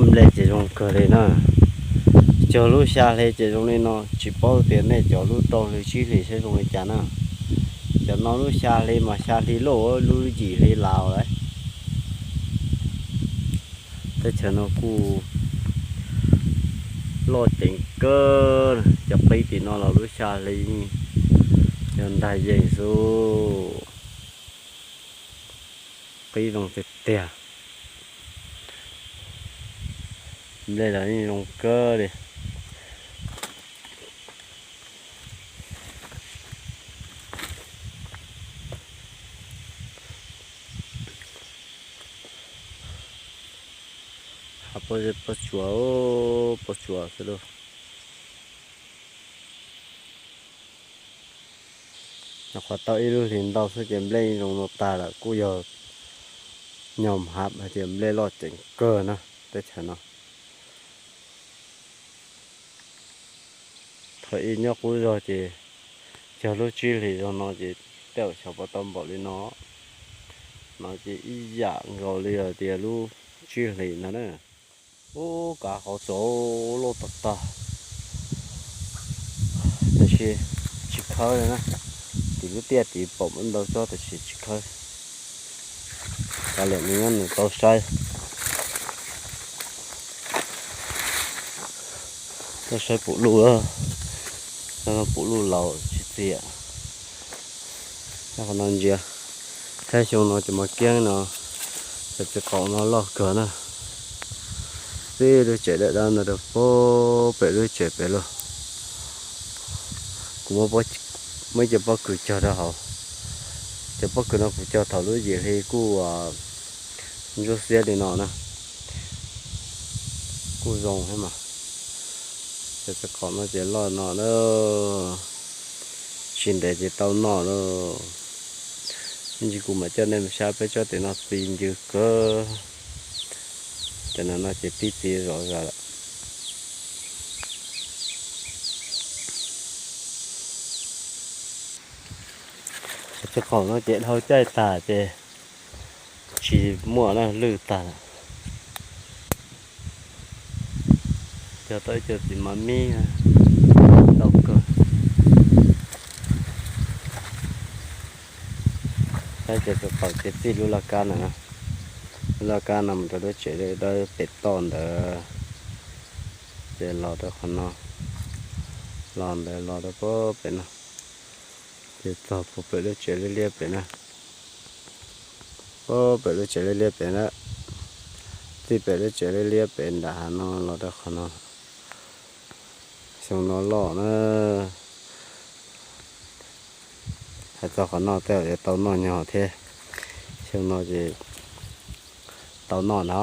Nplej ces zoo kawg li na. Cog lub xya hli ces zoo li no, tsis paub tias nej cov lub rau hli tsib hlis saib zoo li cas na. Cov no lub xya hli mas xya hli loj, lub yim hli laus lawm. Teb chaws no kuj loj ceev kawg, cov qib tim no los lub xya hli yog ntag yeej xwb. Qib zoo tiag tiag. Nplej los yeej zoo kawg li. Hav pob zeb pob tsuas, pob tsuas xwb lauj. Nyuam qhuav tau ib lub hlis ntau xwb ces nplej zoo no tag lawm, kuj yog nyom hav hais tias nplej loj ceev kawg na teb chaws no. Thaum ub nyob qub zog ces cog lub tsib hlis zoo no ces tej zaum xyov puas tau npaum li no. No ces ib yam nkaus li hais tias lub tsib hlis ntag na. Ub, kav qhov txos loj tag tag, tab sis tsis khawb li na. Tim lub tiaj tid pom muaj ntau tsob tab sis tsis khawb. Kav liam nws nyob nws tau saib, tau saib pum luj, pum luj laus tsis txias. Qhov no ntsia, thaum xyoo no ces mas kiag no, cov txiv qaum no loj kawg na. Txij lub tsev dawb dawb ntawd rau pem lub tsev pem lauj. Kuv muab ib co pob kws cog rau hauv. Cov pob kws no kuv cog thaum lub yim hli kuj ntsuab xiab li no na. Kuj zoo thiab mas. Cov txiv qaum no ces loj no na, tsis ntev ces tau noj lauj. Ib ntsis kuv mam coj nej mus saib peb tsob tim no txi ncw kawg. Cov no no ces pib txi zom zaws lawm. Cov txiv qaum no ces dhau caij tag ces tsis muaj na, lwj tag lawm. Cog tau ib co txiv mas mib ntau kawg. Saib cov txiv qaum ces txij lub laj kab na, lub laj kab no mus rau lub tsev dawb pem toj ntawd, ces los rau qhov no, los ntawd los rau pem no, ces txog puag pem lub tsev liab liab pem na. Puag pem lub tsev liab liab pem na, txij pem lub tsev liab liab pem nram hav no los rau qhov no. Xyoo no loj na. Hais txog qhov noj tej zaum yuav tau noj nyog thiab. Xyoo no ces tau noj na.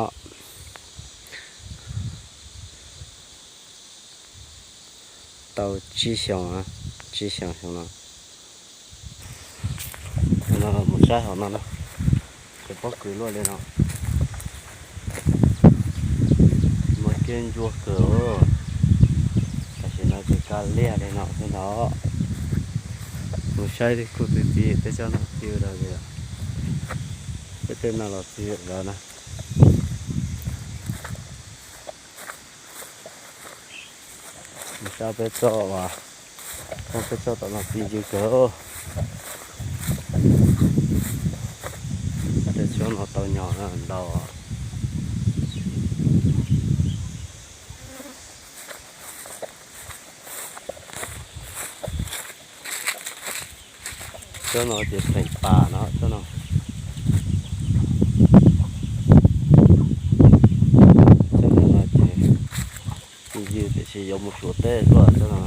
Tau tsib xyoos, tsib xyoos xyoo no. Mus saib hauv no na, cov pob kws luaj li no. Mas kiag ntsuab kawg, tam sim no ces kaj liaj li no xwb ntag. Mus saib kuj txi txiv, tej tsob no txi ua dog li, peb tej no los txi lawm na. Mus saib peb tsob, peb tsob tom no txi ncw kawg. Tej tsob no tau nyog ntau. Tsob no ces theem pas no tsob no. Tsob no no ces ncw tiam sis yuav mus Suav teb tuaj tsob no,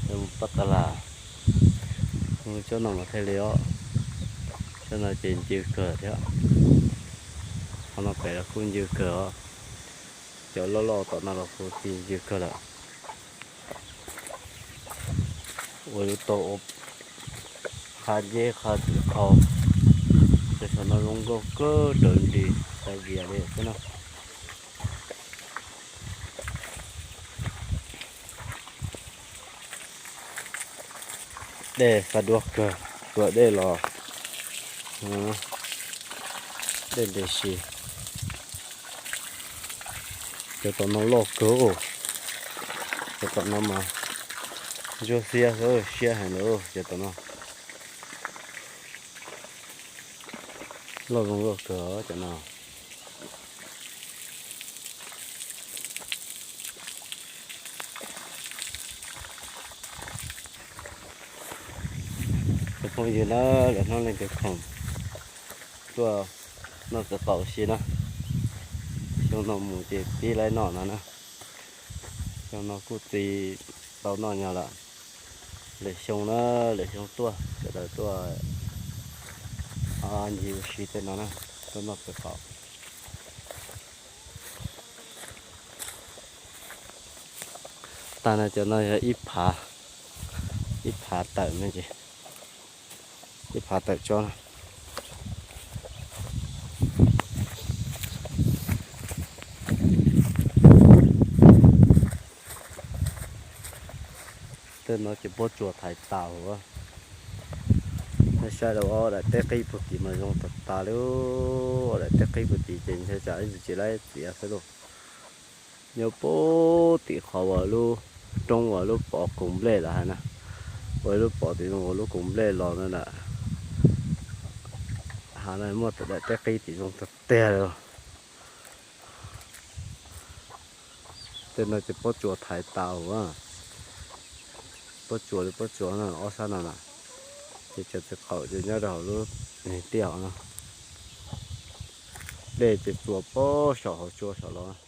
yuav mus paj tas las. Tsob no mas thiaj li os, tsob no ces ncw kawg thiab. Qhov no pem los kuj ncw kawg os, cov loj loj tom no los kuj txi ncw kawg lawm. Ua yuav tau ua qha nceb qha txiv qhau, ces saum no zoo nkauj kawg raws nris xav vias li xwb na. Dej faj duab kawg, tuaj dej los dej ntev si. Cov tom no loj kawg. Cov tom no mas ntsuab xiab xwb, siab heev lawm cov tom no. Loj zoo nkauj kawg cov no. Cov phooj ywg na, lawv hnub leej twg khoom tuaj noj txiv qaub si na. Xyoo no mus ces pib laib noj no na. Xyoo no kuj txi tau noj nyog lawm. Lwm xyoo na, lwm xyoo tuaj sawv daws tuaj ncig ua si tej no na, tuaj noj txiv qaub. Tag no cov no yog ib phav, ib phav tawm me ntsis, ib phav tawm tsob na. Tej no ces pob tsuas thaiv tas huv. Nej saib rau ob daim teb qib puag tim mas zoo tas tas li. Ob daim teb qib puag tim ces ntshe tsam ib ntsis tsis laib txiav xwb lauj. Nyob puag tim qhov uas lub roob uas lub pov koos nplej los hais na, ua lub pov tim zoo uas lub koos nplej los no na. Hav no muaj daim teb qib tim zoo tiag tiag li. Tej no ces pob tsuas thaiv tas huv. Pob tsuas li pob tsuas no ob sab no na. Ces cov txiv qaub ces nyob rau hauv lub neeg tiaj hauv no. Dej ces txuas pob saum hauv tsua saum los.